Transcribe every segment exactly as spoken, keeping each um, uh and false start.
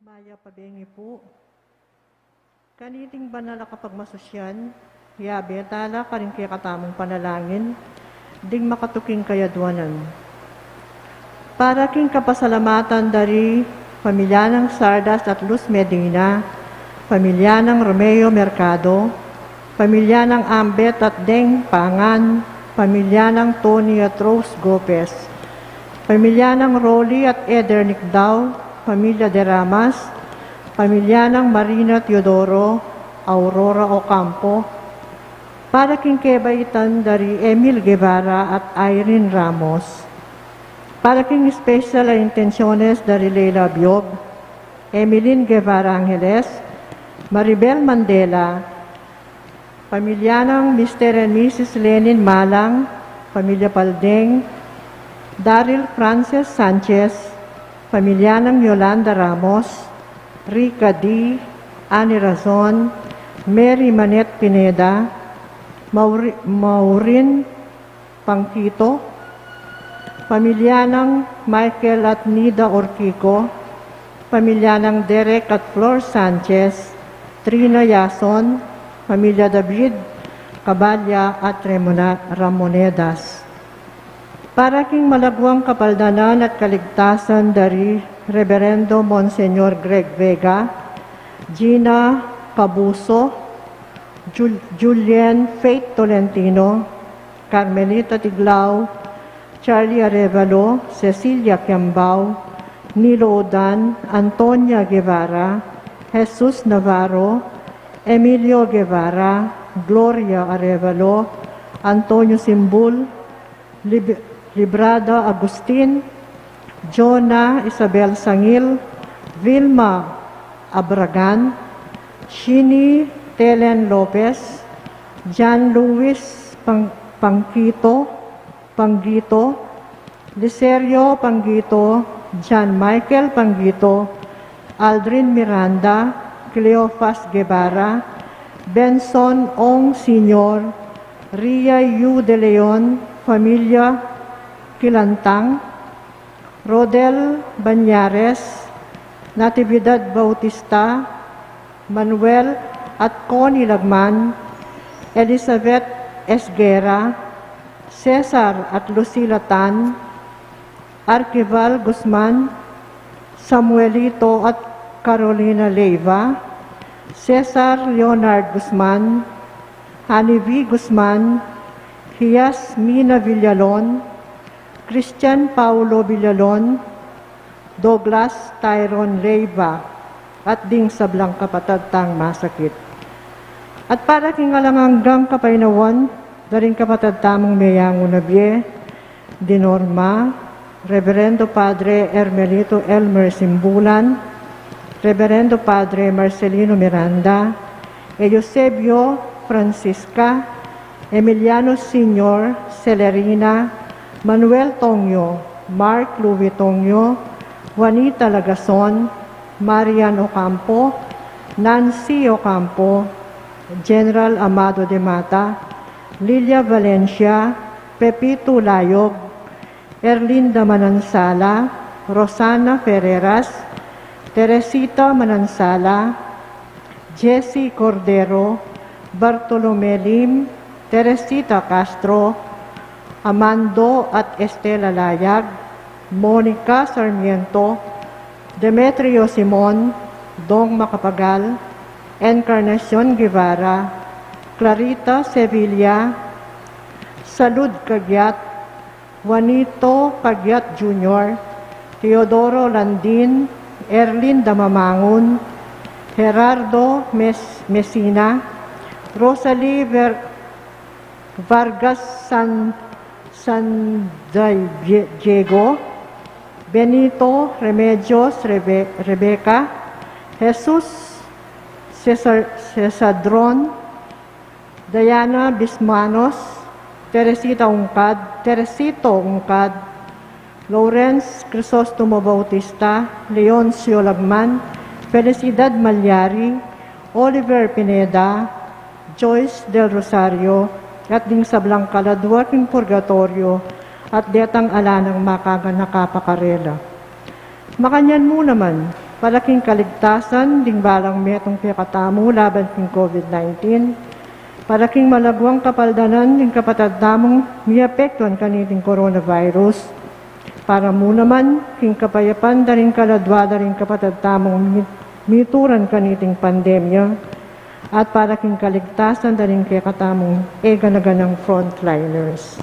Mayap a bengi pu. Kaniting banal a kapagmasusyan, yabe tala karing kekatamung panalangin ding makatuking kayaduanan. Para king kapasalamatan dari pamilya nang Sardas at Luz Medina, pamilya nang Romeo Mercado, pamilya nang Ambet at Deng Pangan, pamilya nang Tony at Rose Gopez, pamilya nang Rolly at Eder Nicdao, pamilya De Ramas, pamilya nang Marina Teodoro, Aurora Ocampo, para king kebaitan dari Emil Guevara at Irene Ramos. Para king special a intenciones dari Leila Biog, Emeline Guevara Angeles, Maribel Mandela, pamilya nang Mister and Missus Lenin Malang, pamilya Paldeng, Daryl Frances Sanchez, pamilya nang Yolanda Ramos, Rica D, Annie Razon, Mary Manette Pineda, Mauri-, Maureen Pangkito, pamilya nang Michael at Nida Orquico, pamilya nang Derek at Flor Sanchez, Trina Yason, pamilya David Caballa at Remona-, Ramonedas. Para king malaguang kapaldanan at kaligtasan dari Reverendo Monsignor Greg Vega, Gina Cabuso, Jul-, Julian Faith Tolentino, Carmelita Tiglao, Charlie Arevalo, Cecilia Kiambao, Nilo Udan, Antonia Guevara, Jesus Navarro, Emilio Guevara, Gloria Arevalo, Antonio Simbul, Lib-, Librada Agustin, Jonah Isabel Sangil, Vilma Abragan, Shini Telen Lopez, John Luis Pang-, Pangkito, Panggito, Liserio Panggito, John Michael Panggito, Aldrin Miranda, Cleofas Guevara, Benson Ong Senior, Ria Yu de Leon, pamilya Kilantang, Rodel Bañares, Natividad Bautista, Manuel at Connie Lagman, Elizabeth Esguerra, Cesar at Lucila Tan, Arquival Guzman, Samuelito at Carolina Leiva, Cesar Leonard Guzman, Hanivi Guzman, Hias Mina Villalon, Christian Paulo Villalon, Douglas Tyron Leiva, at ding sablang kapatad tang masakit. At para king alang anggang kapaynawan da ring kapatad tamung meyangu na bie, di Norma, Reverendo Padre Hermelito Elmer Simbulan, Reverendo Padre Marcelino Miranda, Eusebio Francisca, Emiliano Senior, Celerina, Manuel Tongyo, Mark Louis Tongyo, Juanita Lagason, Marian Ocampo, Nancy Ocampo, General Amado de Mata, Lilia Valencia, Pepito Layog, Erlinda Manansala, Rosana Ferreras, Teresita Manansala, Jessie Cordero, Bartolome Lim, Teresita Castro, Amando at Estela Layag, Monica Sarmiento, Demetrio Simon, Dong Macapagal, Encarnacion Guevara, Clarita Sevilla, Salud Cagiat, Juanito Cagiat Junior, Teodoro Landin, Erlinda Mamangun, Gerardo Mes-, Mesina, Rosalie Ver-, Vargas San-, San Di-, Diego, Benito Remedios Rebe-, Rebecca, Jesus Cesar-, Cesadron, Diana Bismanos, Teresita Ungcad, Teresito Ungcad, Lawrence Crisostomo Bautista, Leoncio Lagman, Felicidad Malyari, Oliver Pineda, Joyce Del Rosario, at ding sablang kaladua king purgatorio, at detang ala nang makaganaka pa karela. Makanyan mu naman, Para king kaligtasan ding balang metung kekatamu laban king COVID nineteen, para king malaguang kapaldanan ding kapatad tamung miapektuan kaniting coronavirus, para mu naman king kapayapan da ring kaladua da ring kapatad tamung mi-, mituran kaniting pandemya, at para king kaligtasan da ring kekatamung e gana-ganang frontliners.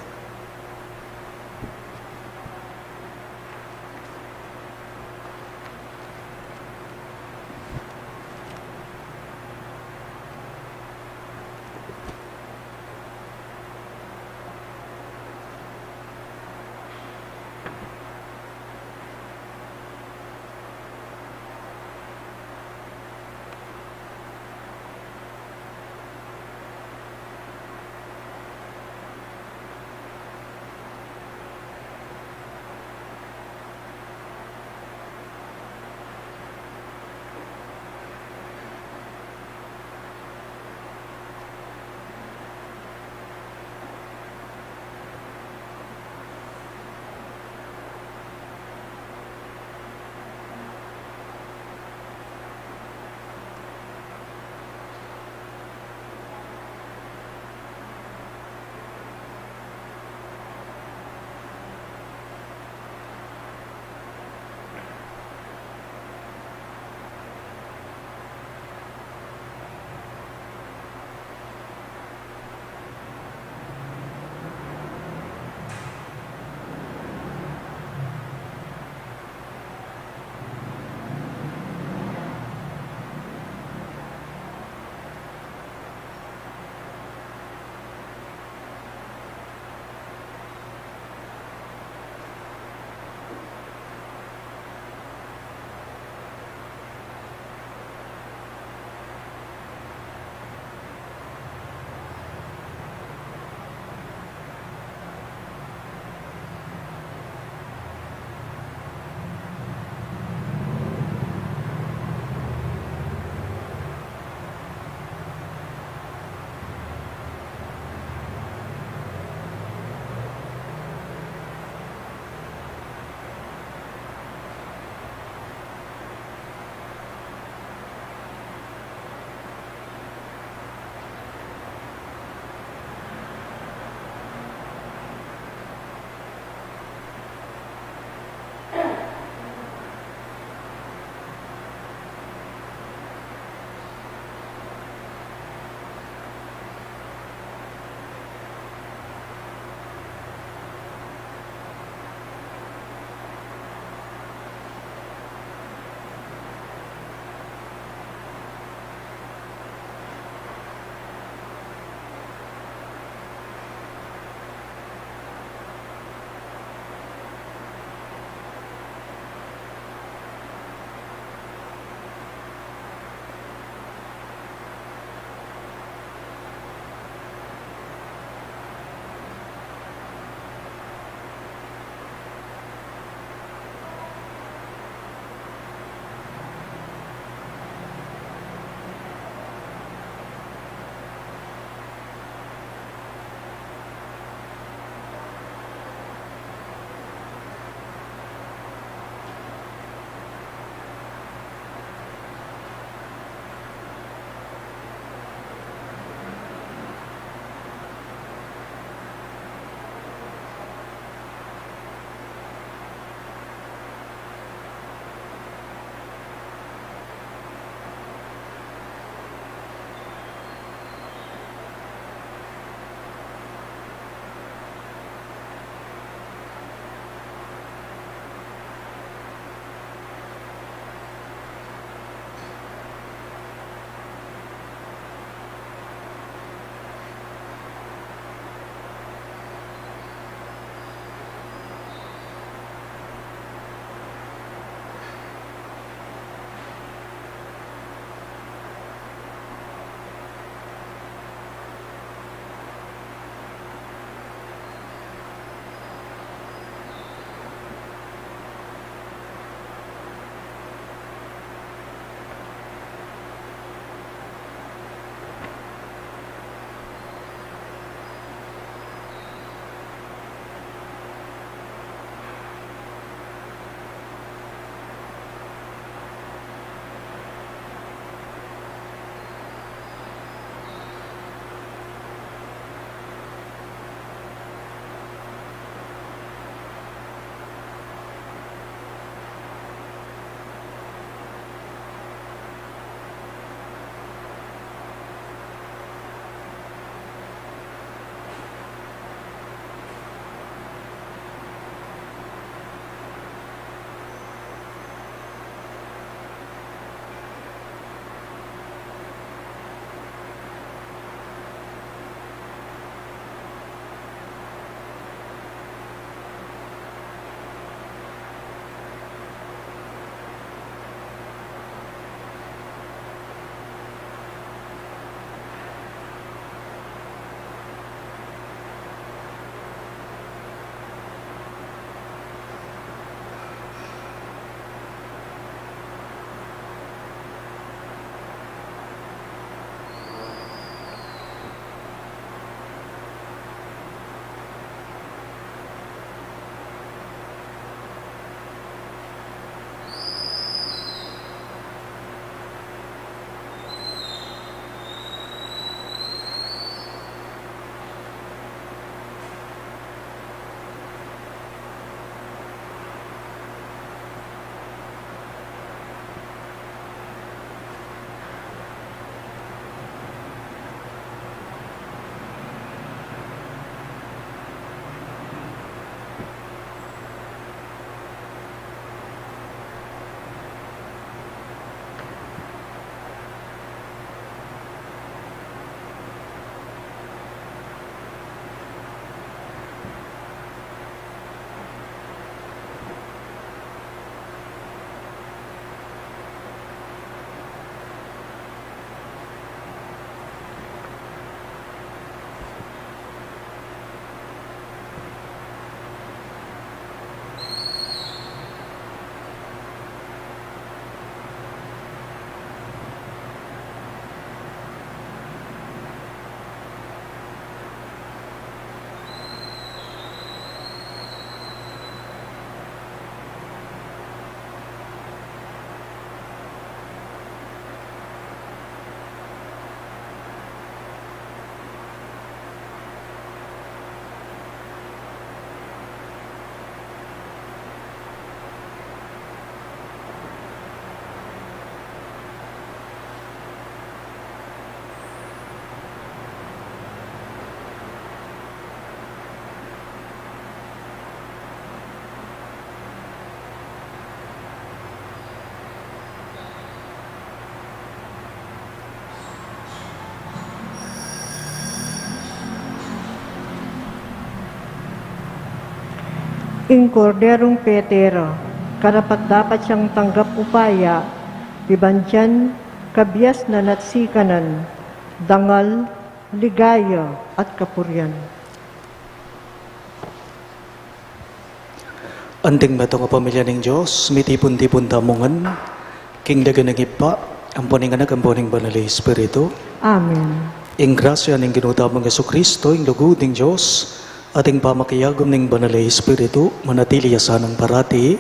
Ing Korderung pete ra, karapat-dapat yang tanggap upaya, iban yang kabiasnan at sikanan, dangal, ligaya, at kapurian. Anting metung a pamilya ning Dios, mitipun-tipun tamu ngan king lagyu ning Ibpa, ampo ning Anak, ampo ning Banal a Espiritu. Amen. Ing grasya ning Ginu tamung Jesucristo, ing lugud ning Dios, at ing pamakiagum ning Banal a Espiritu, manatili ya sanang parati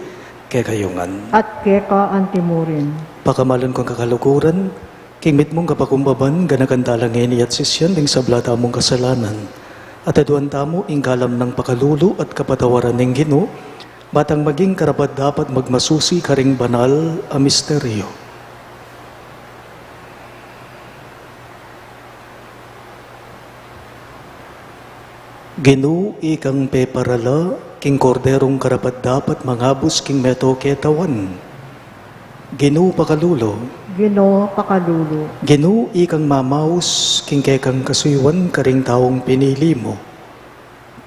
kekayu ngan. At keka antimurin. Pakamalan kung kakaluguran, king mitmung kapakumbaban, ganakan tala ngeni at sisian ding sabla tamung kasalanan. At aduan tamu ing kalam nang pakalulu at kapatawaran ning Ginu, ba tang maging karapat-dapat magmasusi karing banal a misteryo. Ginu, ikang peparala king Korderung karapat-dapat mangabus king meto ketawan. Ginu, pakalulu. Ginu, pakalulu. Ginu, ikang mamaus king kekang kasuyuan karing taung pinili mu.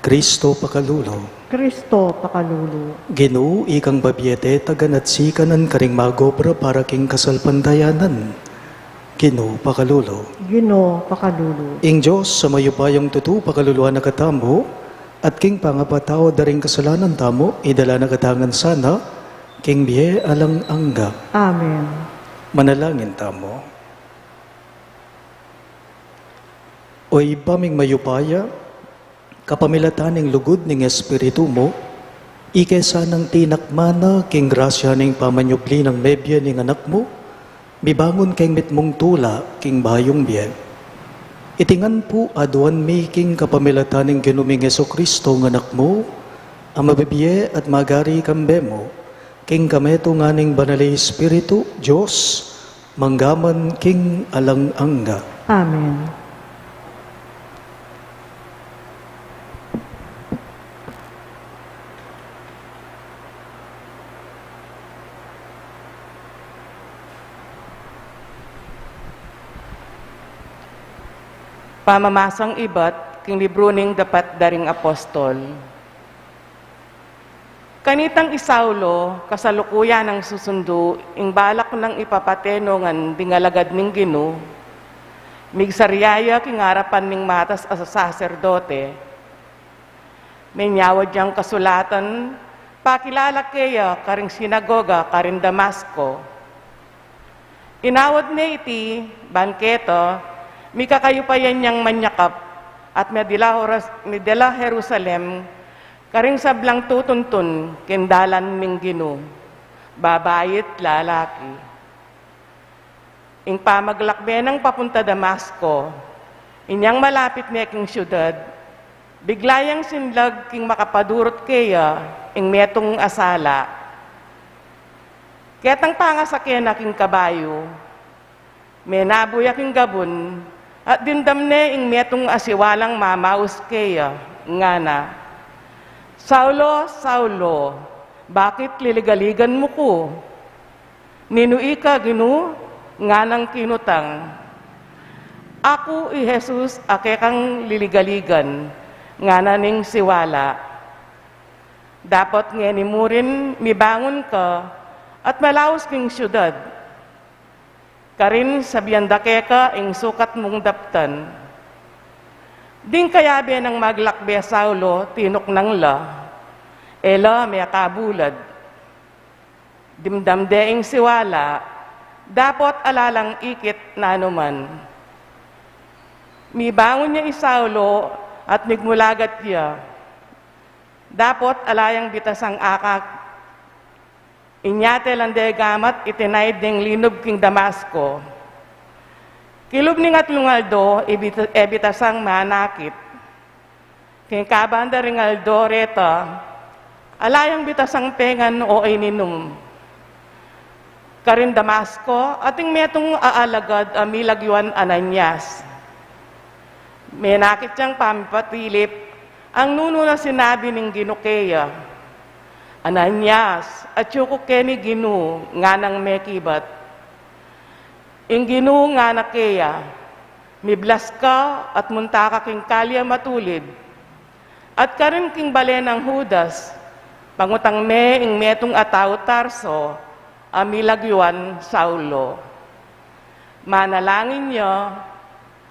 Kristo, pakalulu. Kristo, pakalulu. Ginu, ikang babie tetagan at sikanan karing magobra para king kasalpantayanan. Ginu, pakalulu. Ginu, pakalulu. Ing Dios a mayupayang tutu pakaluluan na katamu, at king pangapatawad da ring kasalanan tamu, idala na katamu ngan sana king bie alang angga. Amen. Manalangin tamu. O Ibpa ming mayupaya, kapamilatan ning lugud ning Espiritu mu, ike sanang tinakma na king grasya ning pamanyubli nang mebie ning Anak mu, mibangun keng mitmung tula king bayung bie. Iti ngan pu aduan mi king kapamilatan ning Ginu ming Jesucristo, ing Anak mu, a mabibie at magari kambe mu, king kametungan ning Banal a Espiritu, Dios, mangga man king alang angga. Amen. Pamamasang ibat king libru ning Dapat da ring Apostol. Kanitang i Saulo, kasalukuyan nang susundu ing balak nang ipapate no ngan ding alagad ning Ginu, migsarya ya king arapan ning matas a saserdote. Menyawad yang kasulatan, pakilala keya karing sinagoga karin Damasco. Inawad ne iti ban keta, mikakayupayan yang manyakap, at medala Horas-, medala Jerusalem, karing sablang tutuntun king dalan ning Ginu, babai at lalaki. Ing pamaglakbe nang papunta Damasco, inyang malapit ne king siudad, bigla yang sinlag king makapadurut keya ing metung a sala. Ketang pangasake na king kabayu, menabu ya king gabun, at dimdam ne ing metung a siwalang mamaus keya, ngana, "Saulo, Saulo, bakit liligaligan mu ku? Ninu ika, Ginu?" nganang kinutang. "Aku i Jesus a kekang liligaligan," ngana ning siwala. "Dapot ngeni murin mibangun ka at malaus king siudad. Karin sabian da keka ing sukat mung daptan." Ding kayabe nang maglakbe Saulo, tinuknang la. E la mekabulad. Dimdam de ing siwala, dapot ala lang ikit nanu man. Mibangun ya i Saulo at migmulagat ya. Dapot ala yang bitasang akak. Inya telan de gamat, itinaid deng linub king Damasco. Kilub ning atlung aldo, ibita-, e bitasang manakit. King kabanda ring aldo reta, ala yang bitasang pengan o ininum. Karin Damasco, ating metung a alagad a milagyuan Ananias. Menakit yang pamipatilip, ang nunu na sinabi ning Ginu keya. "Ananias, atyu ku keni Ginu," nganang mekibat. Ing Ginu ngana keya, "Miblas ka at munta ka king kalye matulid, at karin king bale nang Judas, Pangutang me ing metung a tau Tarso a milagyuan Saulo. Manalangin ya,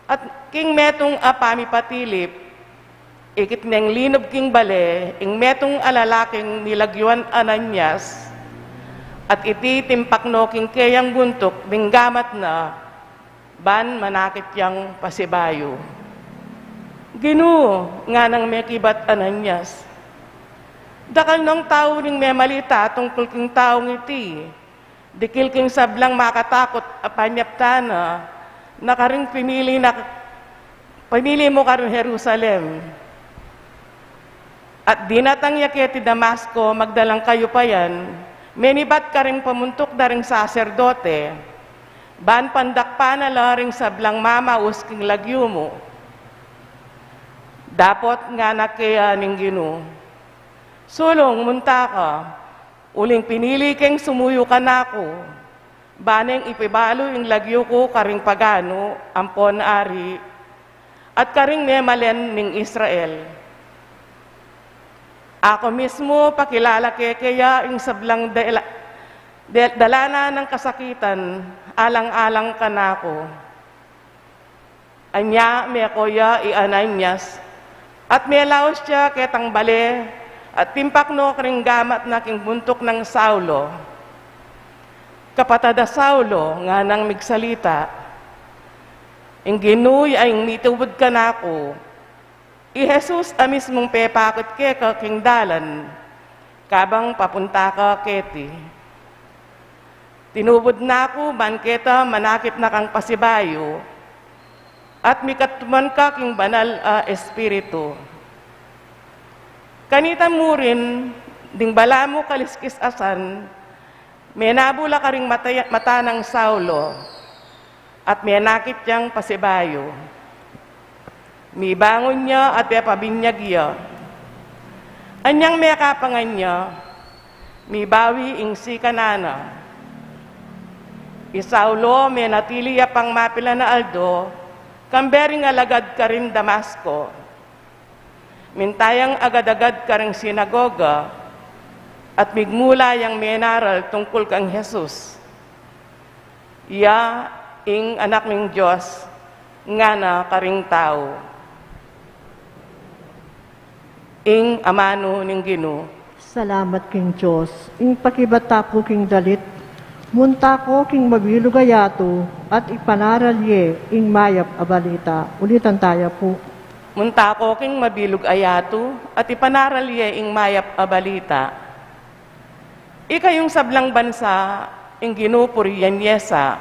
at king metung a pamipatilip, ikit neng linub king bale ing metung a lalaking milagyuan Ananias, at iti timpak no king keyang buntuk ding gamat na, ban manakit yang pasibayu. "Ginu," nganang mekibat Ananias, "dakal nong tau ring memalita tungkul king taung iti, dikil king sablang makatakut a panyaptan na, na karing pinili na, pinili mu karing Jerusalem. At dinatang ya keti Damasco magdalang kayupayan, menibat karing pamuntuk da ring saserdote, ban pandakpan na la ring sablang mamaus king lagyu mu." Dapot ngana keya ning Ginu, "Sulung, munta ka, uling pinili keng sumuyu kanaku, ba neng ipibalu ing lagyu ku karing paganu ampon ari, at karing memalen ning Israel. Aku mismu pakilala ke keya ing sablang dela-, de-, dalanan nang kasakitan alang-alang kanaku." Anya meko ya i Ananias, at melaus ya ketang bale, at timpak no karing gamat na king buntuk nang Saulo. "Kapatad a Saulo," nganang migsalita, "ing Ginu ya ing mitubud kanaku, i Jesus a mismung pepakit keka king dalan, kabang papunta ka keti. Tinubud na ku ban keta manakit na kang pasibayu, at mikatuman ka king Banal a Espiritu. Kanita murin, ding balamu kaliskis asan, menabu la karing mata, mata nang Saulo, at menakit yang pasibayu. Mibangun ya at pepabinyag ya. Anyang mekapangan ya, mibawi ing sikanan na. I Saulo menatili ya pang mapilan a aldo kambe ring alagad karin Damasco. Minta yang agad-agad karing sinagoga, at migmula yang menaral tungkul kang Jesus. Iya ing Anak ning Dios," ngana karing tau. Ing amanu ning Ginu. Salamat king Dios. Ing pakibat ta pu king dalit, "Munta ko king mabilug a yatu, at ipanaral ye ing mayap a balita." Ulitan taya pu. "Munta ko king mabilug a yatu, at ipanaral ye ing mayap a balita." Ikayung sablang bansa, ing Ginu purian ye sa,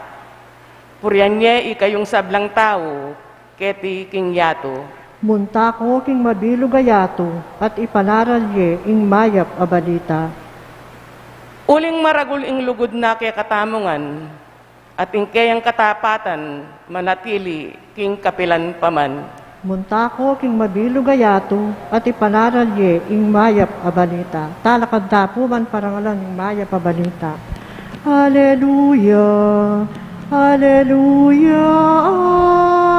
purian ye ikayung sablang tau, keti king yatu. "Munta ko king mabilug a yatu, at ipanaral ye ing mayap a balita." Uling maragul ing lugud na kekatamu ngan, at ing keyang katapatan manatili king kapilan pa man. "Munta ko king mabilug a yatu, at ipanaral ye ing mayap a balita." Talakad ta pu ban parangalan ing mayap a balita. Aleluya, aleluya,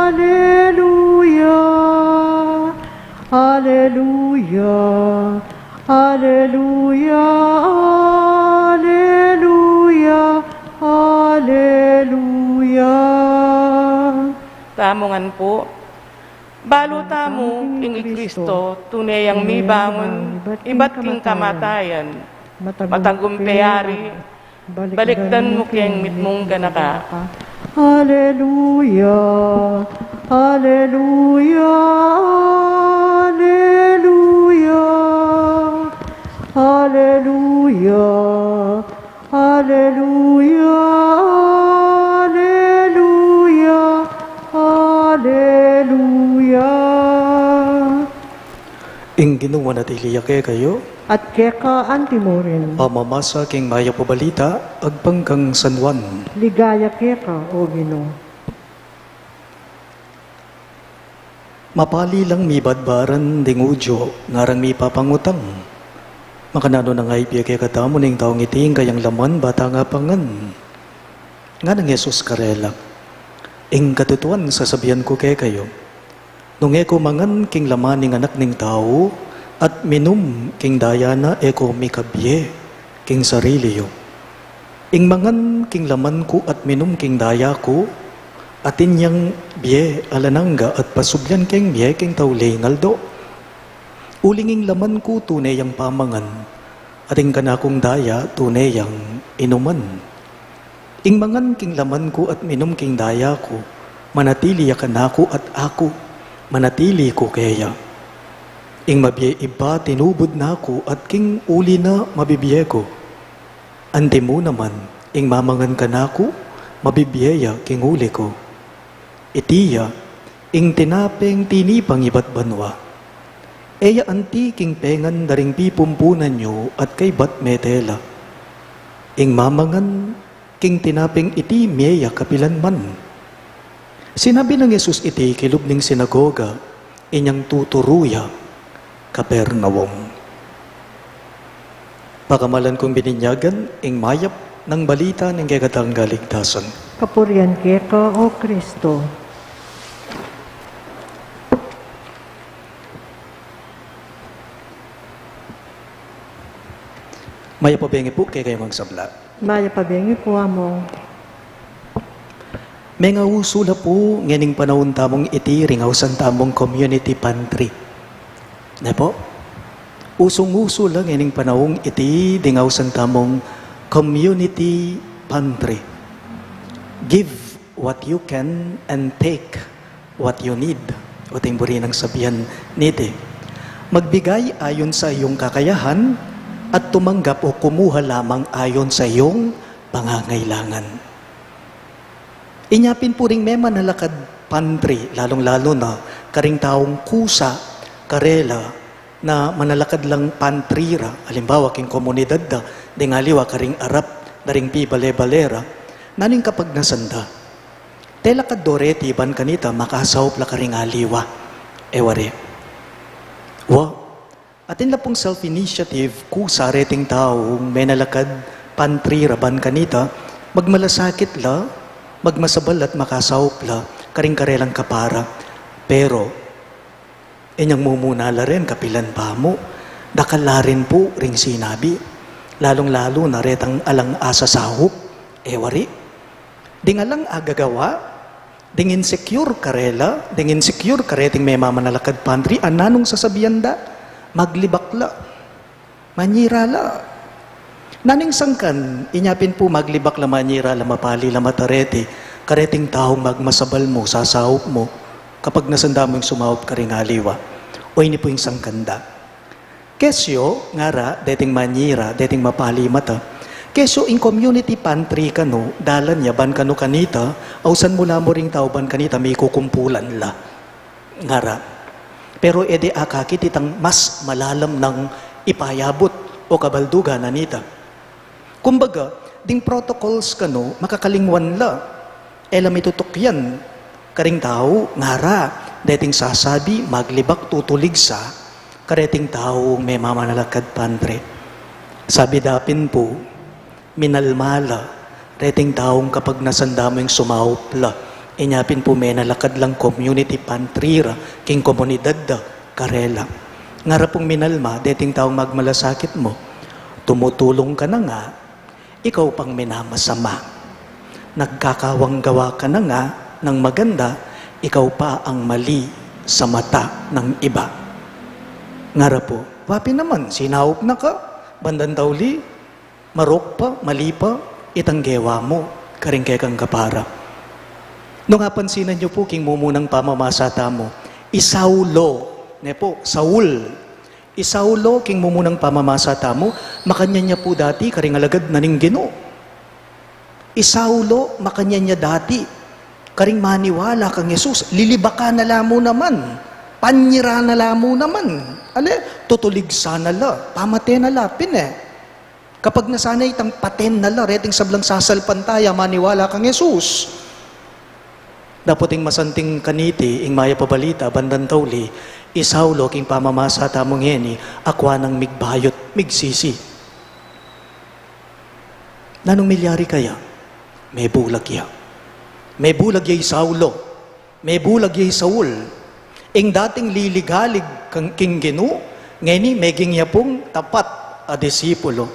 aleluya, aleluya, aleluya, aleluya, aleluya. Tamu ngan pu. Balu tamu ing i Kristo, tune yang mibangun ibat king kamatayan. Matagumpe ari, balikdan mu keng mitmung ganaka. Aleluya, aleluya, aleluya, aleluya, aleluya, aleluya. Ing Ginu manatili ya kekayu. At keka anti mu rin. Pamamasa king mayap a balita agpang kang San Juan. Ligaya keka, O Ginu. Mapali lang mibadbaran ding udyu, ngarang mipapangutang, "Makananu nang aybe kekatamu ning taung iti ing kayang laman, bata nga pangan?" Ngana nang Jesus karela, "Ing katutuan sasabian ku kekayu, nung e ko mangan king laman ning Anak ning Tau, At minum king daya na, e ko mikabie king sarili yu. Ing mangan king laman ku at minum king daya ku, atin yang bie alang angga at pasublian keng bie king tauling aldo. Uling ing laman ku tune yang pamangan, at ing kanakung daya tune yang inuman. Ing mangan king laman ku at minum king daya ku, manatili ya kanaku at aku manatili ku keya. Ing mabie iba tinubud na ku at king uli na mabibie ku. Antimu naman, ing mamangan kanaku, mabibie ya king uli ku. Iti ya ing tinapeng tinipang ibat banua. E ya anti king pengan da ring pipumpunan yu at kaybat mete la. Ing mamangan king tinapeng iti mie ya kapilan man. Sinabi nang Jesus iti kilub ning sinagoga, inyang tuturu ya Capernaum. Pakamalan kung bininyagan, ing mayap nang balita ning kekatang kaligtasan. Kapurian keka, O Kristo. Mayap a bengi pu kekayung sabla. Mayap a bengi pu, Among. Mengausu la pu ngening panaun tamung iti ring ausan tamung community pantry. Ne pu? Usung-usu la ngening panaung iti ding ausan tamung community pantry. Give what you can and take what you need. O ting buri nang sabian niti, magbigay ayon sa iyong kakayahan at tumanggap o kumuha lamang ayon sa iyong pangangailangan. Inya pin pu ring memanalakad pantry, lalung-lalu na karing taung kusa karela na manalakad lang pantry ra, alimbawa king komunidad da, ding aliwa karing arap da ring pibale-bale ra, nanu ing kapagnasan da? Telakad do reti ban kanita makasaup la karing aliwa? E wari. Wa, atin la pung self-initiative kusa reting taung menalakad pantry ra ban kanita, magmalasakit la, magmasabal at makasaup la karing karelang kapara. Pero inyang mumuna la ren kapilan pamu, dakal la rin pu ring sinabi, lalung-lalu na retang alang asasaup, e wari. Ding alang agagawa, ding insecure karela, ding insecure kareting memamanalakad pantry, a nanung sasabian da? Maglibak la. Manyira la. Nanu ing sangkan? Inya pin pu maglibak la, manyira la, mapali la mata reti kareting taung magmasabal mu, sasaup mu, kapagnasan da mung sumaup karing aliwa. O ini pu ing sangkan da. Kesyo, ngara, deting manyira, deting mapali mata. Kesyo ing community pantry kanu, dalan ya ban kanu kanita, ausan mu la mu ring tau ban kanita, mikukumpulan la, ngara. Pero e de akakit itang mas malalam nang ipayabut o kabaldugan na nita. Kumbaga, ding protocols kanu, makakalingwan la. E la mitutukyan karing tau, ngara, deting sasabi, maglibak, tutulig sa kareting taung memamanalakad pantry. Sabi da pin pu, minalma la reting taung kapagnasan da mung sumaup la. Inya pin pu menalakad lang community pantry ra king komunidad da karela. Ngara pung minalma deting taung magmalasakit mu, tumutulung ka na nga, ikaw pang minamasama. Nagkakawang gawa ka na nga nang maganda, ikaw pa ang mali sa mata ng iba. Ngara pu, wa pin naman, sinaup na ka, bandang tauli, marok pa, mali pa itang gewa mu karing kekang kapara. Nung apansinan yu pu king mumunang pamamasa tamu, i Saulo, ne pu, Saul. I Saulo king mumunang pamamasa tamu, makanyan ya pu dati karing alagad na ning Ginu. I Saulo, makanyan ya dati karing maniwala kang Jesus, lilibakan na la mu naman, panyira na la mu naman. Ale, tutuligsan na la, pamate na la pin e. Kapagnasan na, itang paten na la reting sablang sasalpantaya maniwala kang Jesus. Dapot ing masanting kaniti, ing mayap a balita, bandang tauli, i Saulo king pamamasa tamu ngeni, akwa nang migbayut, migsisi. Nanung milyari kaya? Mebulag ya. Mebulag ya i Saulo. Mebulag ya i Saul. Ing dating liligalig kang, king Ginu, Ngeni, meging ya pung tapat a disipulo.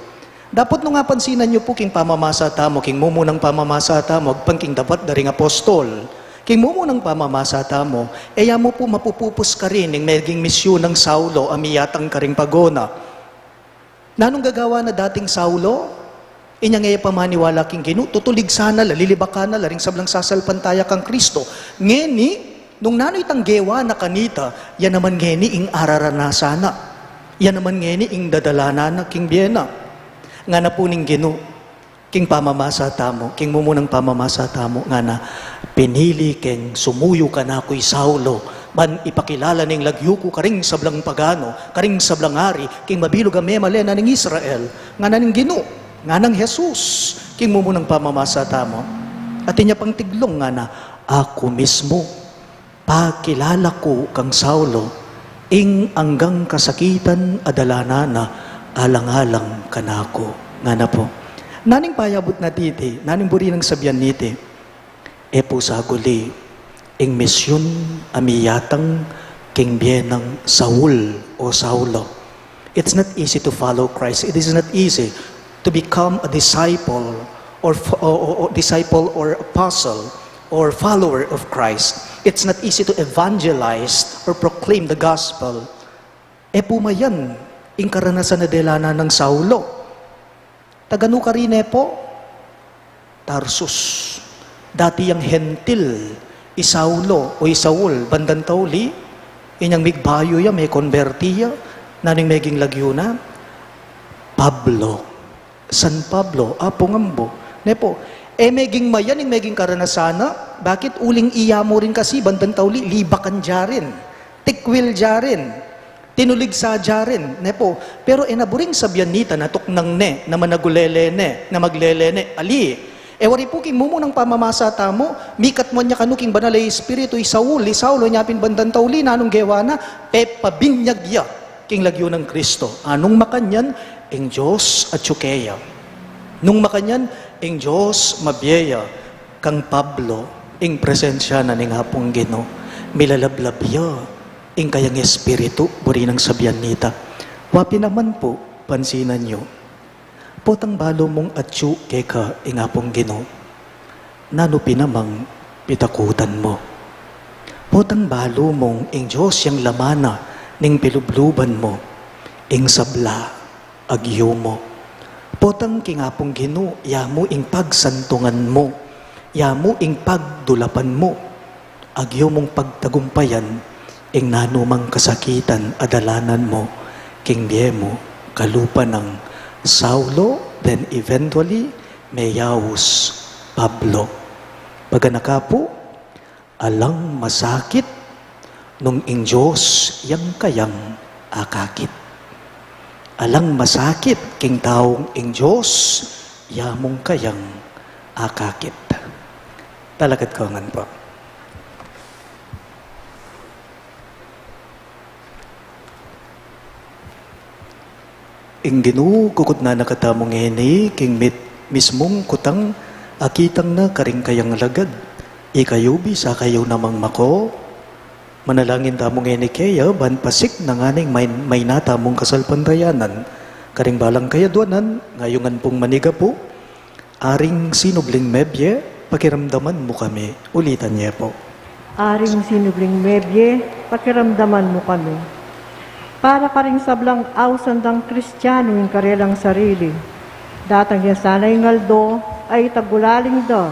Dapot nung apansinan yu pu king pamamasa tamu, king mumunang pamamasa tamu, agpang king dapat da ring apostol, king mumunang pamamasa tamu, e ya mu pu mapupupus karin ing meging misyun nang Saulo a miyatang karing pagona. Nanung gagawan na dating Saulo? Inyang e ya pamaniwala king Ginu, tutulig sana la, lilibakan na la ring sablang sasalpantaya kang Kristo. Ngeni, nung nanu itang gewa na kanita, ya naman ngeni ing araranasan na. Ya naman ngeni ing dadalanan na king bie na. Ngana pu ning Ginu, king pamamasa tamu, king mumunang pamamasa tamu, ngana, pinili keng sumuyu kanaku i Saulo, ban ipakilala ning lagyu ku karing sablang pagano, karing sablang ari, king mabilug a memalen na ning Israel, ngana ning Ginu, nganang Jesus, king mumunang pamamasa tamu. Atin ya pang tiglung, ngana, aku mismu, pakilala ku kang Saulo, ing anggang kasakitan a dalanan na alang-alang kanaku. Ngana pu. Nanung payabut na titi, nanung buri nang sabian niti, e pu saguli, ing misyun a miyatang king bie nang Saul o Saulo. It's not easy to follow Christ. It is not easy to become a disciple or, fo- or, or, or disciple or apostle or follower of Christ. It's not easy to evangelize or proclaim the gospel. E pu mayan ing karanasan a dalanan nang Saulo. Taga nu karin e pu? Tarsus. Dati yang Hentil i Saulo o i Saul, bandang tauli, inyang migbayu ya, mekonberti ya, nanung meging lagyu na? Pablo. San Pablo, Apung Ambo. Ne pu, e meging mayan ing meging karanasan na, bakit uling iya mu rin kasi bandang tauli, libakan da rin, tikwil da rin. Tinulig sa da rin, ne pu. Pero e na buring sabian nita na tuknang ne, na managulele ne, na maglele ne, ali. E wari pu king mumunang pamamasa tamu, mikatmuan ya kanu king Banal a Espiritu i Saul, i Saulo, inya pin bandang tauli, nanung gewa na, pepabinyag ya king lagyu nang Kristo. A nung makanyan, ing Dios atyu keya. Nung makanyan, ing Dios mabie ya. Kang Pablo, ing presensya na ning Apung Ginu, milalablab ya ing kayang espiritu, buri nang sabian nita. Wa pin naman pu, pansinan yu. Potang balu mung atyu keka ing Apung Ginu, nanu pin namang pitakutan mu? Potang balu mung ing Dios yang laman na ning pilubluban mu, ing sabla, agyu mu. Potang king Apung Ginu, ya mu ing pagsantungan mu, ya mu ing pagdulapan mu, agyu mung pagtagumpayan ing nanumang kasakitan a dalanan mu king bie mu, kalupa nang Saulo, then eventually, meyaus Pablo. Paganaka pu, alang masakit nung ing Dios yang kayang akakit. Alang masakit king taung ing Dios ya mung kayang akakit. Talakad ko ngan pu. Ing Ginu, kukutnan na katamu ngeni, king mit-, mismung kutang akitang na karing kayang lagad. Ikayu, bisa kayu namang mako. Manalangin tamu ngeni keya, ban pasiknangan ing may-, mayna tamung kasalpantayanan. Karing balang kayadwanan, ngayungan pung manigapu, Aring sinubling mebie, pakiramdaman mu kami. Ulitan ye pu. Aring sinubling mebie, pakiramdaman mu kami. Para karing sablang ausan dang Kristianu ing karelang sarili, datang ya sana ing aldo a itagulaling da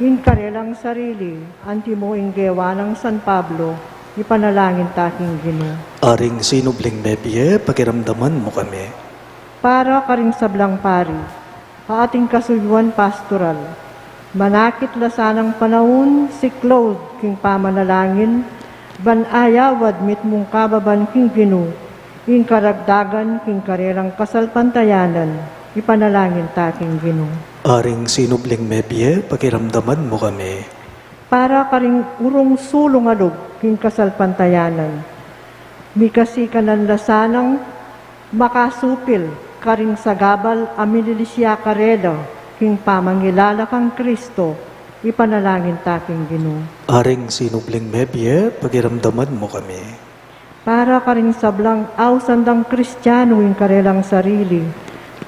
ing karelang sarili, antimo ing gewa nang San Pablo, ipanalangin ta king Ginu. Aring sinubling mebie, pakiramdaman mu kami. Para karing sablang pari, a ating kasuyuan pastoral, manakit la sanang panaun, siklaud king pamanalangin, ban ayawad mitmung kababan king Ginu, ing karagdagan king karelang kasalpantayanan, ipanalangin ta king Ginu. Aring sinubling mebie, pakiramdaman mu kami. Para karing urung sulung a lub king kasalpantayanan, mikasikanan la sanang makasupil karing sagabal a mililisya karela king pamangilala kang Kristo, ipanalangin ta king Ginu. Aring sinubling mebie, pakiramdaman mu kami. Para karing sablang ausan dang Kristiano ing karelang sarili,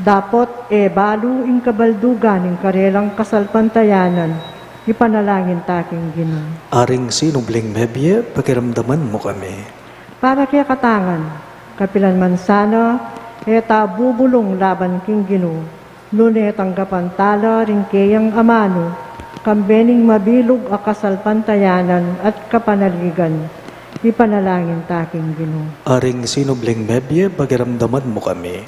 dapot e balu ing kabaldugan ing karelang kasalpantayanan, ipanalangin ta king Ginu. Aring sinubling mebie, pakiramdaman mu kami. Para kekatang ngan, kapilan man sana, e ta bubulung laban king Ginu, nune tanggapan tala ring keyang amanu, kambe ning mabilug a kasalpantayanan at kapanaligan, ipanalangin ta king Ginu. Aring sinubling mebie, pakiramdaman mu kami.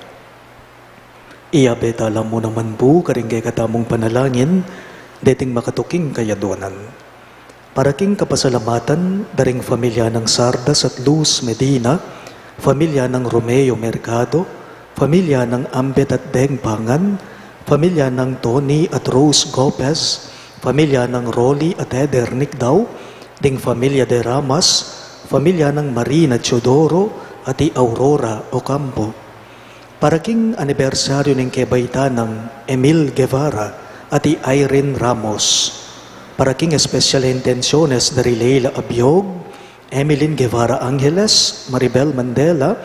Iyabe tala mu naman pu karing kekatamung panalangin, deting makatuking kayaduanan. Para king kapasalamatan da ring familia nang Sardas at Luz Medina, familia nang Romeo Mercado, familia nang Ambet at Deng Pangan, familia nang Tony at Rose Gopez, familia nang Rolly at Eder Nicdao, ding familia de Ramas, familia nang Marina Teodoro at i Aurora Ocampo. Para king anibersaryu ning kebaitan nang Emil Guevara at i Irene Ramos. Para king espesyal a intensiones da ri Leila Abiog, Emeline Guevara Angeles, Maribel Mandela,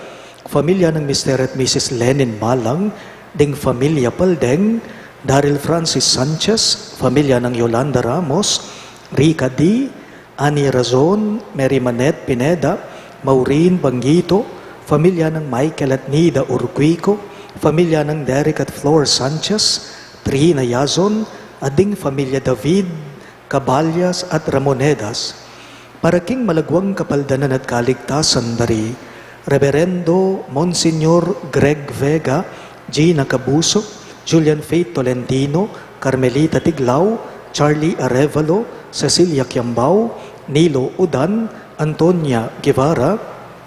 familia nang Mister at Missus Lenin Malang, ding familia Paldeng, Daryl Francis Sanchez, familia nang Yolanda Ramos, Rica D, Annie Razon, Mary Manette Pineda, Maureen Banguito, familia nang Michael at Nida Urquico, familia nang Derek at Flor Sanchez, Trina Yazon, at ding familia David, Caballas at Ramonedas. Para king malagwang kapaldanan at kaligtasan da ri Reberendo Monsignor Greg Vega, Gina Cabuso, Julian Faith Tolentino, Carmelita Tiglao, Charlie Arevalo, Cecilia Kiambao, Nilo Udan, Antonia Guevara,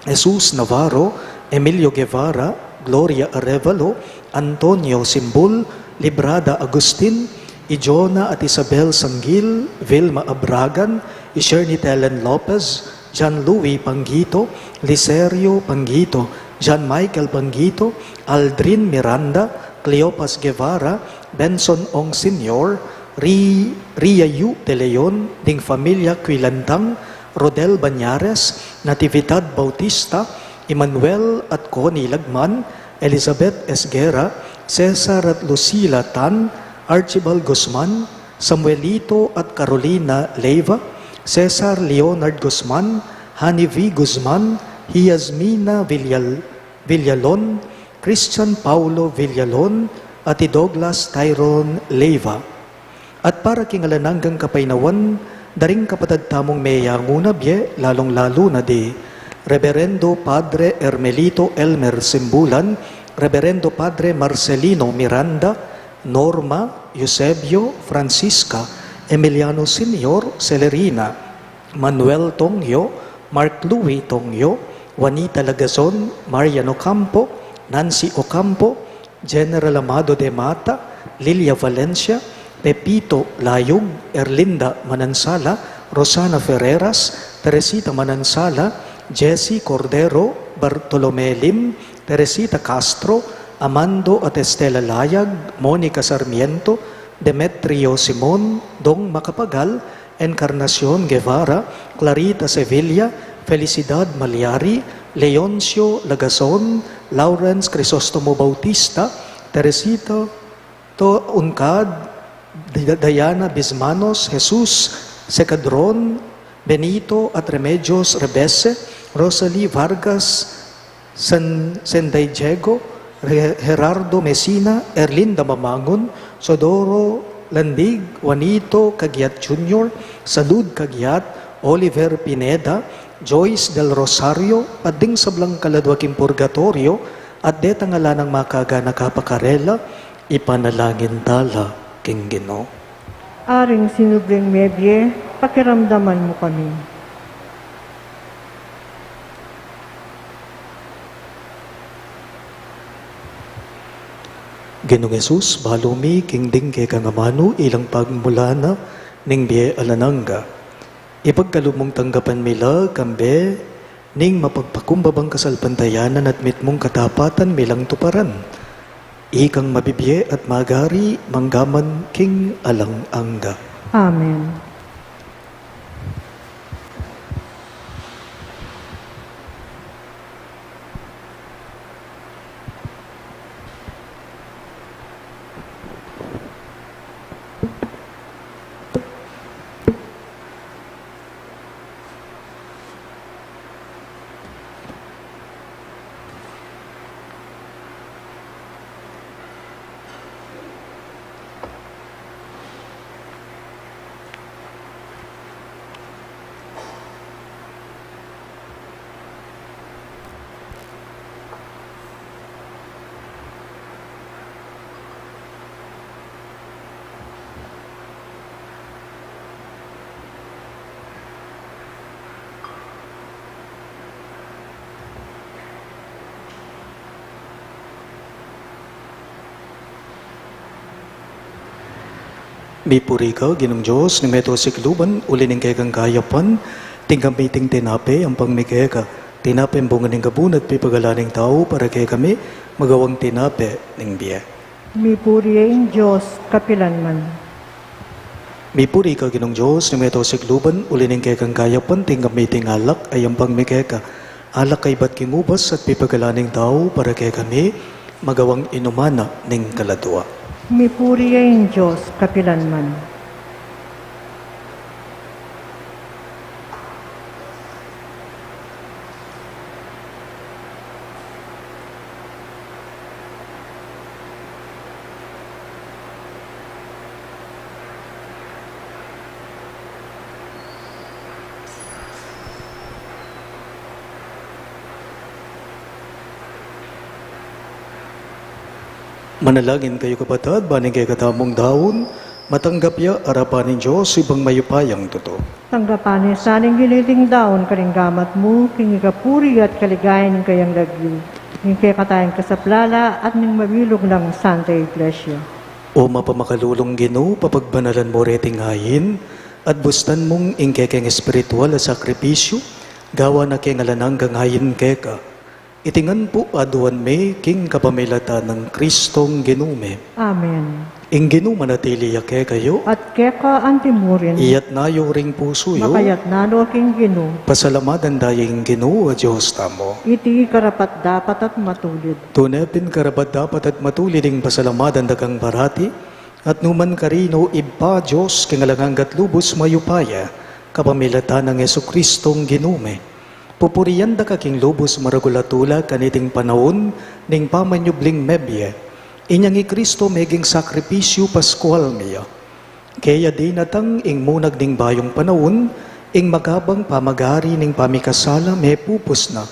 Jesus Navarro, Emilio Guevara, Gloria Arevalo, Antonio Simbul, Librada Agustin, Ijona at Isabel Sanggil, Vilma Abragan, Ishernit Ellen Lopez, John Louis Panguito, Licerio Panguito, John Michael Panguito, Aldrin Miranda, Cleopas Guevara, Benson Ong Senior, Ri-, Ria Yu de Leon, ding familia Quilantang, Rodel Bañares, Natividad Bautista, Emmanuel at Connie Lagman, Elizabeth Esguerra, Cesar at Lucila Tan, Archibald Guzman, Samuelito at Carolina Leiva, Cesar Leonard Guzman, Hani V Guzman, Yasmina Villal-, Villalon, Christian Paulo Villalon, at i Douglas Tyrone Leiva. At para king alang anggang kapaynawan da ring kapatad tamung meyanguna bie, lalung-lalu na di Reberendo Padre Hermelito Elmer Simbulan, Reberendo Padre Marcelino Miranda, Norma, Eusebio, Francisca, Emiliano Senior, Celerina, Manuel Tongyo, Mark Louis Tongyo, Juanita Lagazon, Marian Ocampo, Nancy Ocampo, General Amado de Mata, Lilia Valencia, Pepito Layug, Erlinda Manansala, Rosana Ferreras, Teresita Manansala, Jessie Cordero, Bartolome Lim, Teresita Castro, Amando at Estela Layag, Monica Sarmiento, Demetrio Simon, Dong Macapagal, Encarnacion Guevara, Clarita Sevilla, Felicidad Maliari, Leoncio Lagazon, Lawrence Crisostomo Bautista, Teresita To Uncad, Di-, Diana Bismanos, Jesus Secadron, Benito at Remedios Rebese, Rosalie Vargas, San, Senday Diego, Re-, Gerardo Mesina, Erlinda Mamangun, Sodoro Landig, Juanito Cagiat Junior, Salud Cagiat, Oliver Pineda, Joyce Del Rosario, at ding sablang kaladwa king purgatorio, at detang ala nang makaganaka pa karela, ipanalangin tala king Ginu. Aring sinubling mebie, pakiramdaman mu kami. Ginung Jesus, balu mi king ding kekang amanu, ilang pagmulan na ning bie alang angga. Ipagkalub mung tanggapan mi la, kambe ning mapagpakumbabang kasalpantayanan at mitmung katapatan mi lang tuparan. Ikang mabibie at magari manggaman king alang angga. Amen. Mipuri ka, Ginung Dios ning meto sikluban, uli ning kekang kayapan tinggap mi iting tinape, ampang mi keka, tinapeng bunga ning gabun at pipagalan ning tau, para kekami magawang tinape ning bie. Mipuri ya ing Dios kapilanman. Mipuri ka, Ginung Dios ning meto sikluban, uli ning kekang kayapan tinggap mi iting alak, ampang mi keka, alak a ibat king ubas at pipagalan ning tau, para kekami magawang inuman na ning kaladua. Mipuri ya ing Dios kapilanman. Manalangin kayu, kapatad, ban ing kekatamung daun matanggap ya arapan ning Dios, Ibpang mayupayang tutu. Tanggapan na sana ning Ginu iting daun karing gamat mu, king ikapuri at kaligayan ning kayang lagyu, king kekatang kasaplalan at ning mabilug nang Santa Iglesia. O mapamakalulung Ginu, papagbanalan mu reting ain, at bustan mung ing kekeng espiritual a sakripisyu gawan na king alang anggang ain keka. Iti ngan pu aduan mi king kapamilatan nang Kristong Ginu mi. Amen. Ing Ginu manatili ya kekayu. At keka antimurin. Iyatas yu ring pusu yu. Makayatas no king Ginu. Pasalamatan da ya ing Ginu a Dios tamu. Iti karapat-dapat at matulid. Tune pin karapat-dapat at matulid ing pasalamatan da kang parati, at nukarin man, Ibpa, Dios king alang angga at lubus mayupaya, kapamilatan nang Jesukristong Ginu mi. Pupurian da ka king lubus maragul a tula kaniting panaun ning pamanyubling mebie. Inyang i Kristo meging sakripisyu paskual mi ya. Kaya dinatang ing munag ning bayung panaun, ing makabang pamagari ning pamikasala mepupus na.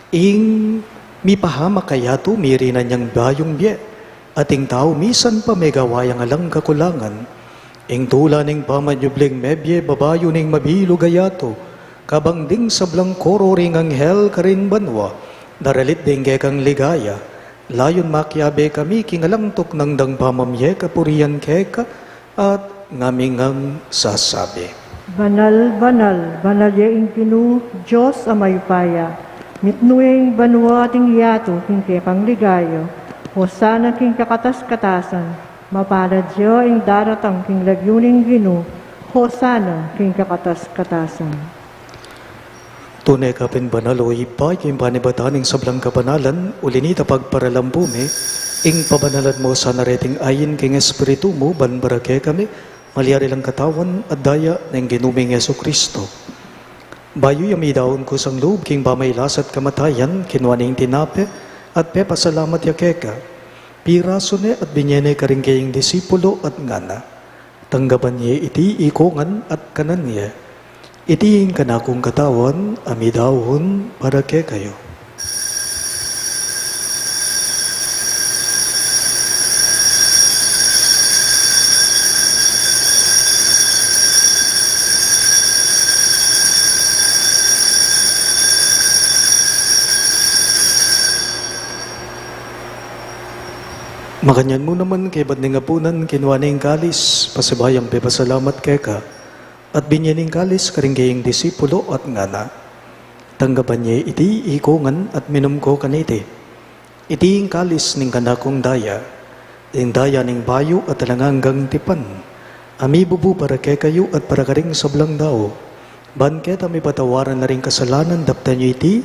Ing mipahamak kayatu mirinan yang bayung bie, at ing tau misan pa megawa yang alang kakulangan. Ing tula ning pamanyubling mebie babayu ning mabilug a yatu, kabang ding sablang koro ring anghel karin banua, daralit ding kekang ligaya, layun makiabe kami king alang tuknang dang pamamie kapurian keka, at ngami ngang sasabi. Banal, banal, banal ya ing Ginu, Dios a mayupaya, mitmu ya ing banua at ing yatu king kekang ligaya, Hosana king kakatas-katasan, mapalad ya ing daratang king lagyu ning Ginu, Hosana king kakatas-katasan. Tune ka pin banal, o Ibpa, king panibatan ning sablang kabanalan, uli nita pagparalampu mi, ing pabanalan mu sana reting ain king Espiritu mu, ban para kekami malyari lang katawan at daya ning Ginu ming Jesucristo. Bayu ya midaun kusang lub king pamailas at kamatayan, kinua ne ing tinape, at pepasalamat ya keka. Pirasu ne at binie ne karing kayang disipulo at ngana, Tanggapan ye iti ikongan at kanan ye. Iti ing kanakung katawan a midaun para kekayu. Makanyan mu naman, kaybat ning apunan, kinua ne ing kalis, pasibayu yang pepasalamat keka, at binie ne ing kalis karing kayang disipulo at ngana, Tanggapan ye iti ikongan at minum ko kaniti. Iti ing kalis ning kanakung daya, ing daya ning bayu at alang anggang tipan, a mibubu para kekayu at para karing sablang dau. Ban keta mipatawaran la ring kasalanan, daptan yu iti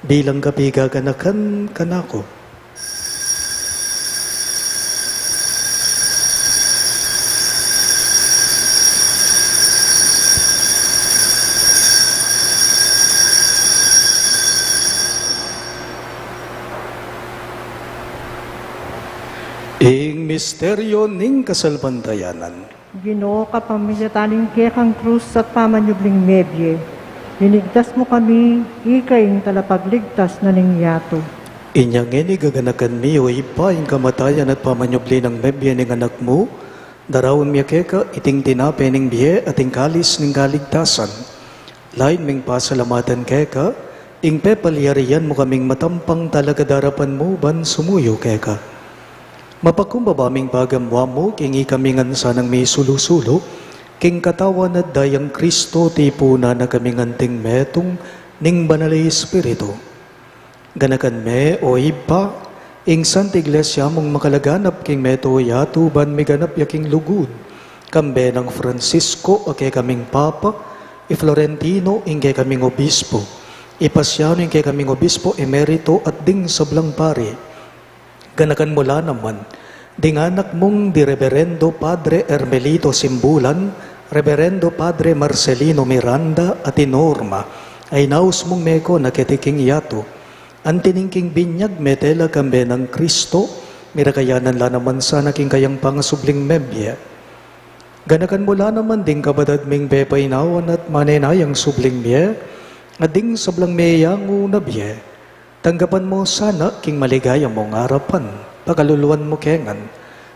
bilang kapigaganakan kanaku. Ing misteryo ning kasalpantayanan. Ginu, kapamilatan ning kekang krus at pamanyubling mebie, linigtas mu kami, ika ing talapagligtas na ning yatu. Inya ngeni gaganakan mi, o Ibpa, ing kamatayan at pamanyubli nang mebie ning Anak mu, daraun mi keka iting tinape ning bie at ing kalis ning kaligtasan. Lain ming pasalamatan keka ing pepalyarian mu kaming matampang talakad king arapan mu ban sumuyu keka. Mapakumbaba ming pagamuan mu, king ikami ngan sanang misulu-sulu king katawan at dayang Kristo, tipunan na kami ngan anting metung ning Banal a Espiritu. Ganakan me, o Ibpa, ing Santa Iglesia mung makalaganap king meto yatu ban miganap ya king lugud, kambe nang Francisco a kekaming Papa, i Florentino ing kekaming Obispo, i Pasiano ing kekaming Obispo Emerito at ding sablang pari. Ganakan mu la naman ding anak mung di Reberendo Padre Hermelito Simbulan, Reberendo Padre Marcelino Miranda at i Norma, a inaus mung meko na keti king yatu. Anti ning king binyag mete la kambe nang Kristo, mirakayanan la naman sana king kayang pangasubling mebie. Ganakan mu la naman ding kapatad ming pepainawan at manenayang subling bie, at ding sablang meyangu na bie. Tanggapan mu sana king maligaya mung arapan, pakaluluan mu ke ngan,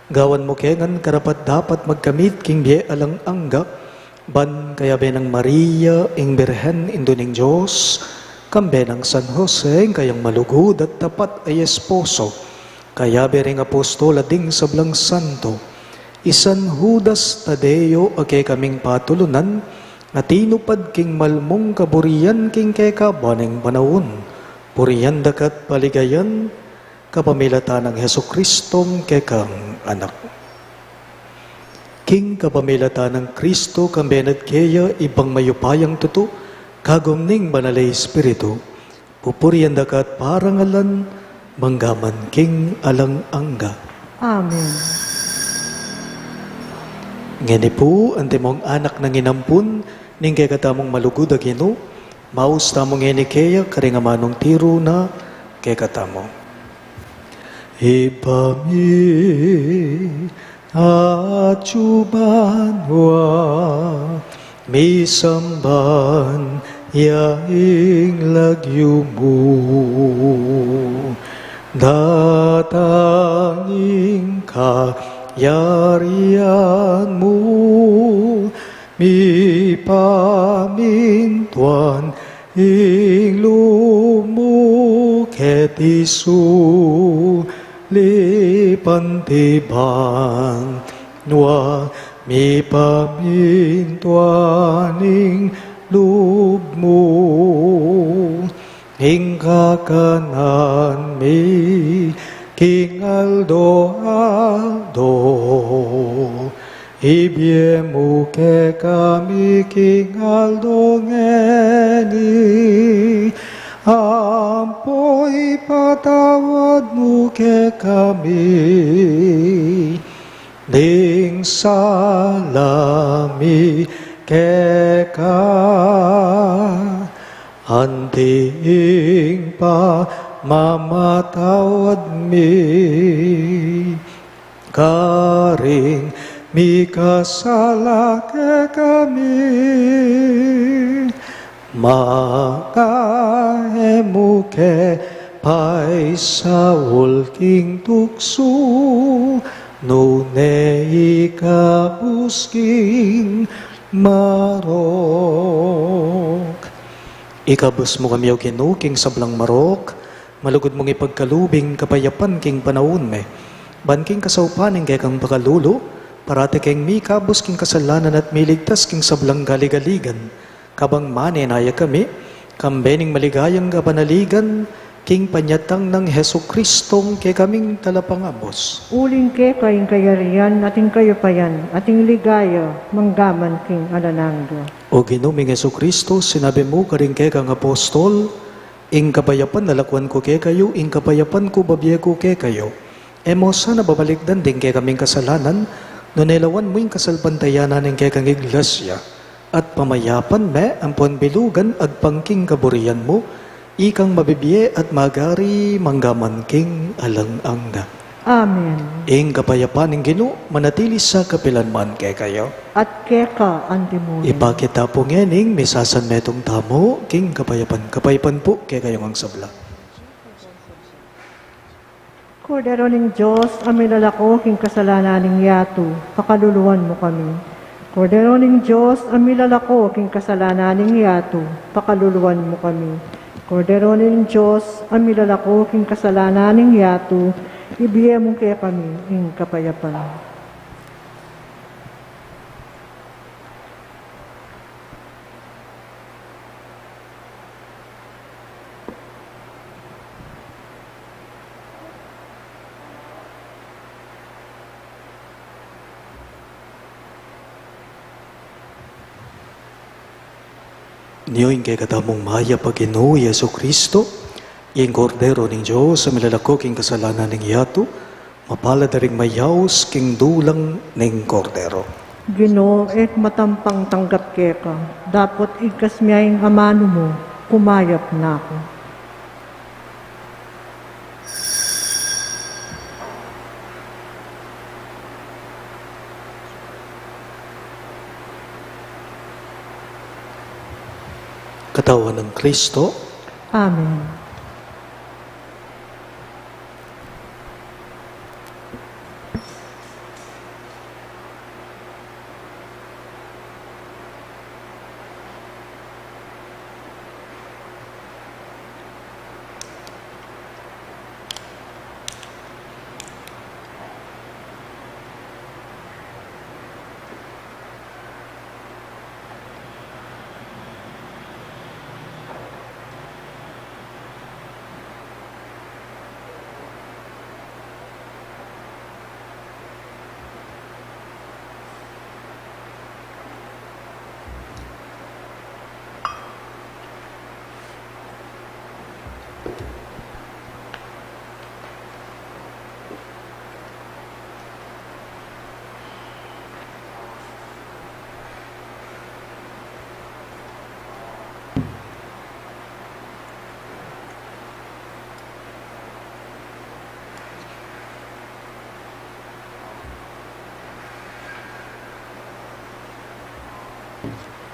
gawan mu ke ngan karapat-dapat magkamit king bie alang angga, ban kayabe nang Maria, ing Birhen, Indu ning Dios, kambe nang San Jose, ing kayang malugud at tapat a esposo, kayabe ring apostol at ding sablang santo, i San Judas Tadeo a kekaming patulunan, a tinupad king malmung kaburian king kekaban ning panaun. Purian da ka at paligayan, kapamilatan nang Jesucristong kekang Anak. King kapamilatan nang Kristo, kambe na at keya, Ibpang mayupayang tutu, kagum ning Banal a Espiritu, pupurian da ka at parangalan, manggaman king alang angga. Amen. Ngeni pu, antimong anak nang inampun ning kekatamung malugud a Ginu, maus tamu ngeni keya karing amanung tiru na kekatamu. Ibpa mi, atsu ka banua, misamban ya ing lagyu mu, datang ing kayarian mu, mipamintuan ing lub mu keti sulip anti banua, mipamintuan ing lub mu. Ing kakanan mi king aldo-aldo, ibie mu kekami king aldo ngeni, ampo ipatawad mu kekami ding sala mi keka, anti ing pamamatawad mi karing mikasala kekami, manga e mu ke paisaul king tuksu, nune ikabus king marok. Ikabus mu kami, O Ginu, king sablang marok, malugud mung ipagkalub ing kapayapan king panaun mi. Ban king kasaupan ning kekang pakalulu, parati keng mikabus king kasalanan at miligtas king sablang galigaligan. Kabang manenaya kami, kambe ning maligayang kapanaligan, king panyatang nang Jesucristong kekaming Talapangabus. Uling keka ing kayarian, at ing kayupayan, at ing ligaya, manggaman king alang angga. O Ginu ming Jesucristo, sinabi mu karing kekang apostol, ing kapayapan lalakwan ku kekayu, ing kapayapan ku babie ku kekayu. E mu sana babalikdan ding kekaming kasalanan, nune lawan mu ing kasalpantayanan ning kekang Iglesia, at pamayapan me ampon bilugan agpang king kaburian mu, ikang mabibie at magari manggaman king alang angga. Amen. Ing kapayapan ning Ginu manatili sa kapilan man kekayu. At keka antimurin. Ipakit ta pu ngening misasanmetung tamu king kapayapan. Kapayapan pu kekayu ngang sabla. Kordero ning Dios, a milalako king kasalanan ning yatu, pakaluluan mu kami. Kordero ning Dios, a milalako king kasalanan ning yatu, pakaluluan mu kami. Kordero ning Dios, a milalako king kasalanan ning yatu, Ibie mu kekami ing kapayapan. Nyo ing kekatamung mayap a Ginu Jesucristo, ing Kordero ning Dios, a milalako king kasalanan ning yatu, mapalad a ring mayaus king dulang ning Kordero. Ginu, e ku matampang tanggap keka, dapot igkas mu ing amanu mu, kumayap na ku. Katawan nang Kristo. Amen.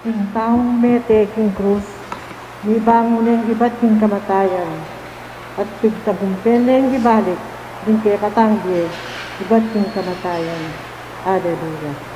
Ing taung mete king krus, mibangun neng ibat king kamatayan, at pigtagumpen neng ibalik ing kekatang bie ibat king kamatayan. Aleluya.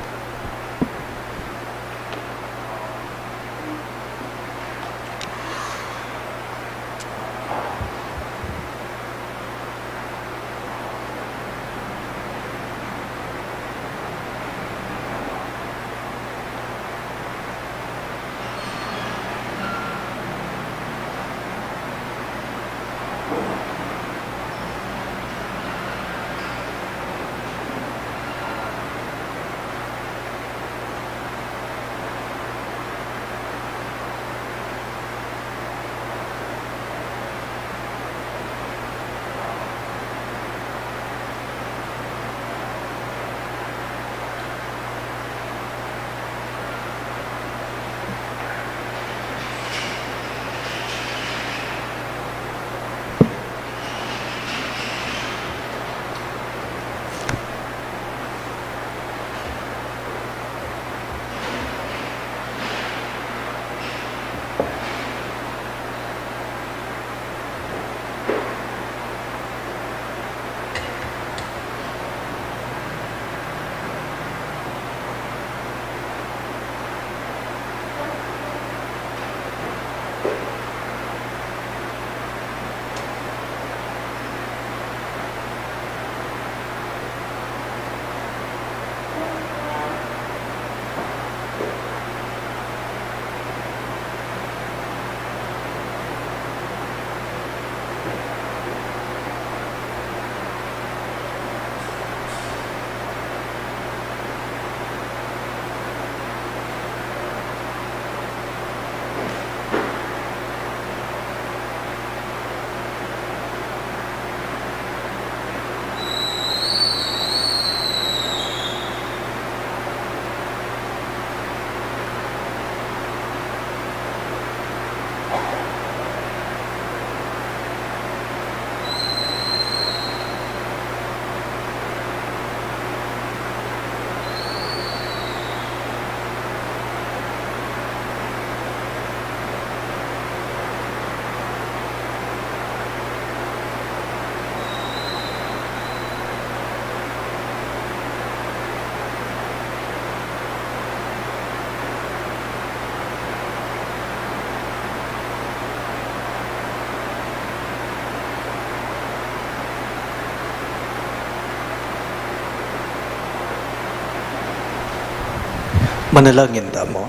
Manalangin tamu.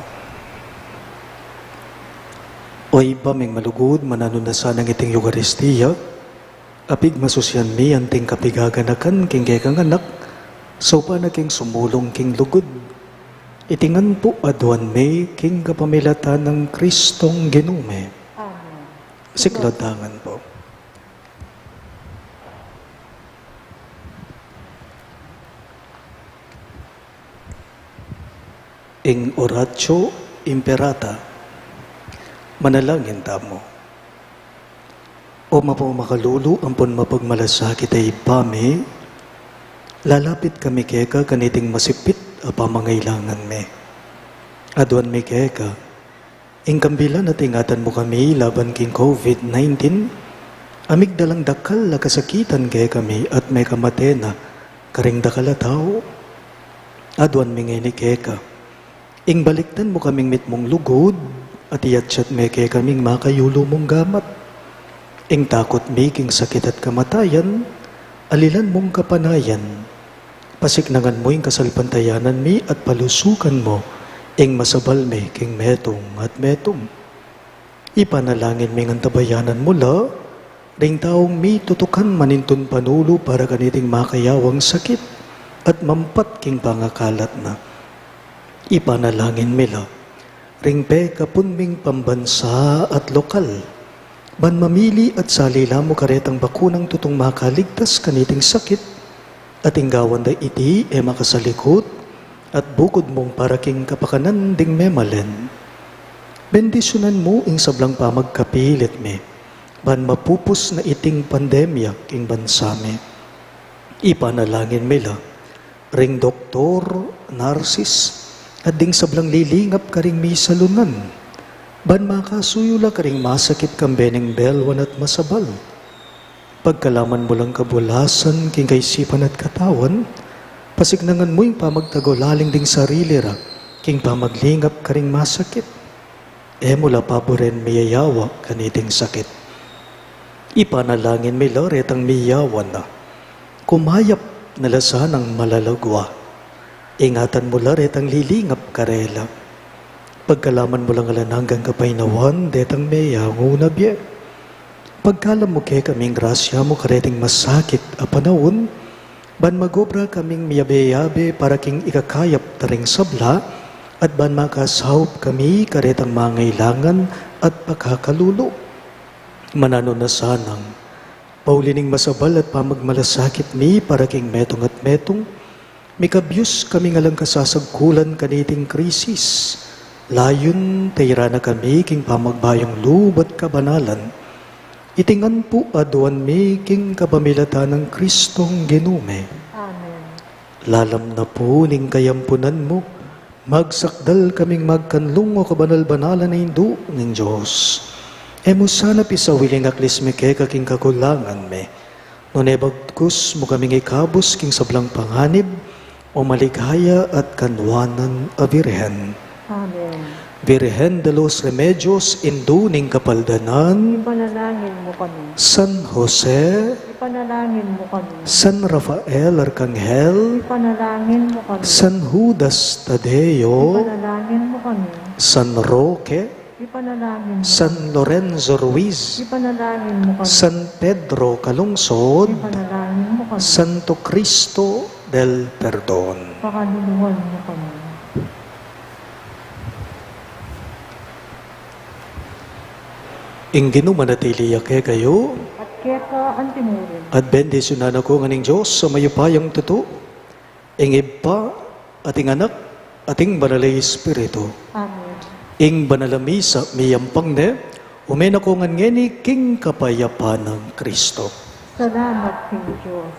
O Ibpa ming malugud, mananu na sanang iting Eukaristia, apigmasusian mi anting kapigaganakan king kekang Anak, saupan na king sumulung king lugud. Iti ngan pu aduan mi king kapamilatan nang Kristong Ginu mi. Amen. Siklaud ta ngan pu. Ing Oratio Imperata. Manalangin tamu. O mapamakalulu ampon mapagmalasakit a Ibpa mi, lalapit kami keka kaniting masipit a pamangailangan mi. Aduan mi keka, ing kambilan at ingatan mu kami laban king COVID nineteen, a migdalang dakal a kasakitan kekami at mekamate na karing dakal a tau. Aduan mi ngeni keka, ing balikdan mu kaming mitmung lugud, at iyatyat me kekaming makayulu mung gamat. Ing takut mi king sakit at kamatayan, alilan mung kapanayan. Pasiknangan mu ing kasalpantayanan mi at palusukan mu ing masabal mi king metung at metung. Ipanalangin ming antabayanan mu la ring taung mitutukan manintun panulu para kaniting makayawang sakit at mampat king pangakalat na. Ipanalangin mi la ring pekapun ming pambansa at lokal, ban mamili at salila mu karetang bakunang tutung makaligtas kaniting sakit, at ing gawan da iti e makasalikut, at bukud mung para king kapakanan ding memalen. Bendisyunan mu ing sablang pamagkapilit mi, ban mapupus na iting pandemya king bansa mi. Ipanalangin mi la ring doktor, narsis, at ding sablang lilingap karing misalunan, ban makasuyu la karing masakit kambe ning belwan at masabal. Pagkalaman mu lang kabulasan king kaisipan at katawan, pasiknangan mu ing pamagtagulaling ding sarili ra king pamaglingap karing masakit. E mu la paburen miyayawa kaniting sakit. Ipanalangin mi la retang miyayawan na, kumayap na la sanang malagwa. Ingatan mu la retang lilingap karela. Pagkalaman mu lang alang anggang kapaynawan detang meyangu na bie. Pagkalam mu kekaming grasya mu kareting masakit a panaun, ban magobra kaming miyabe-yabe para king ikakayap da ring sabla, at ban makasaup kami karetang mangailangan at pakakalulu. Mananu na sanang, pauli ning masabal at pamagmalasakit mi para king metung at metung, mikabyus kaming alang kasasagkulan kaniting krisis, layun tayran na kami king pamagbayung lub at kabanalan. Iti ngan pu aduan mi king kapamilatan nang Kristong Ginu mi. Amen. Lalam na pu ning kayampunan mu, magsakdal kaming magkanlung, o kabanal-banalan a Indu ning Dios. E mu sana pisawili ing aklis mi keka king kakulangan mi, nune bagkus mu kaming ikabus king sablang panganib, o maligaya at kanwanan a Birhen. Amen. Virgen de los Remedios, Indu ning Kapaldanan. Ipanalangin mu kami. San Jose. Ipanalangin mu kami. San Rafael Arkanghel. Ipanalangin mu kami. San Judas Tadeo. Ipanalangin mu kami. San Roque. Ipanalangin mu kami. San Lorenzo Ruiz. Ipanalangin mu kami. San Pedro Calungsod. Ipanalangin mu kami. Santo Cristo del Perdon. Pakaluluan mu kami. Ing Ginu manatili ya kekayu. At keka antimurin. At bendisyunan na kayu ngan ning Dios a mayupayang tutu, ing Ibpa, at ing Anak, at ing Banal a Espiritu. Amen. Ing Banal a Misa miyampang ne, ume na kayu ngan ngeni king kapayapan nang Kristo. Salamat king Dios.